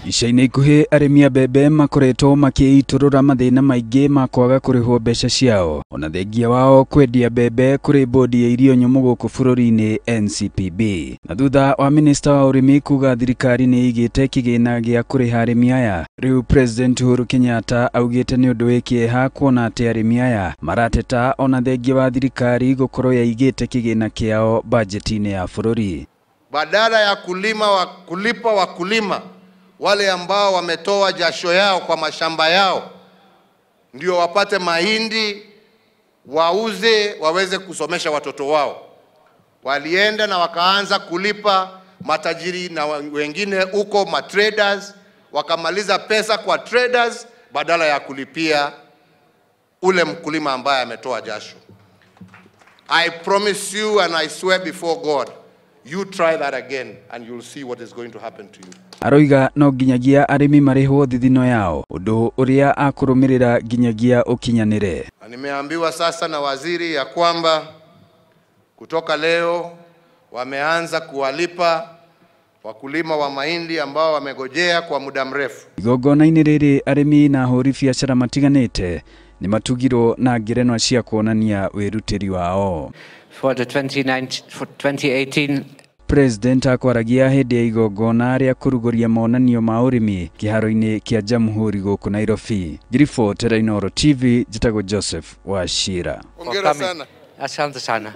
Ica-inĩ ikuhĩ arĩmi a mbembe makoretwo makĩitũrũra mathĩna maingĩ ma kwaga kũrĩhwo mbeca ciao ona thengia wao kwendia mbembe kũrĩ bodi ya irio nyũmũ gũkũ bũrũri-inĩ NCPB. Na thutha wa minista wa ũrĩmi kuga thirikari nĩ ĩigĩte kĩgĩna gĩa kũrĩha arĩmi aya, rĩu President Uhuru Kenyatta augĩte nĩ ũndũ wĩ kĩeha kuona atĩ arĩmi aya marateta ona thengia wa thirikari gũkorwo yaigĩte kĩgĩna kĩao bajeti-inĩ ya bũrũri. Badala ya kulipa wakulima wale ambao wametoa jasho yao kwa mashamba yao ndio wapate mahindi wauze waweze kusomesha watoto wao, walienda na wakaanza kulipa matajiri na wengine huko matraders, wakamaliza pesa kwa traders badala ya kulipia ule mkulima ambaye ametoa jasho. I promise you and I swear before God, you try that again and you'll see what is going to happen to you. Aroiga no nginyagia arĩmi marĩhwo thithino yao, ũndũ ũrĩa akũrũmĩrĩra nginyagia ũkinyanĩre. Na nimeambiwa sasa na waziri ya kwamba kutoka leo wameanza kuwalipa wakulima wa mahindi ambao wamegojea kwa muda mrefu. Igongona-inĩ rĩrĩ arĩmi na ahũri biacara matiganĩte nĩ matugirwo na ngerenwa cia kuonania wĩrutĩri wao. For the for 2018 President akwaragia hĩndĩ ya igongona rĩa kũrugũria monanio ma ũrĩmi kĩharo-inĩ kĩa Jamhuri gũkũ Nairobi. Ngiribotera Inooro TV, njĩtagwo Joseph Wachira. Hongera sana. Asante sana.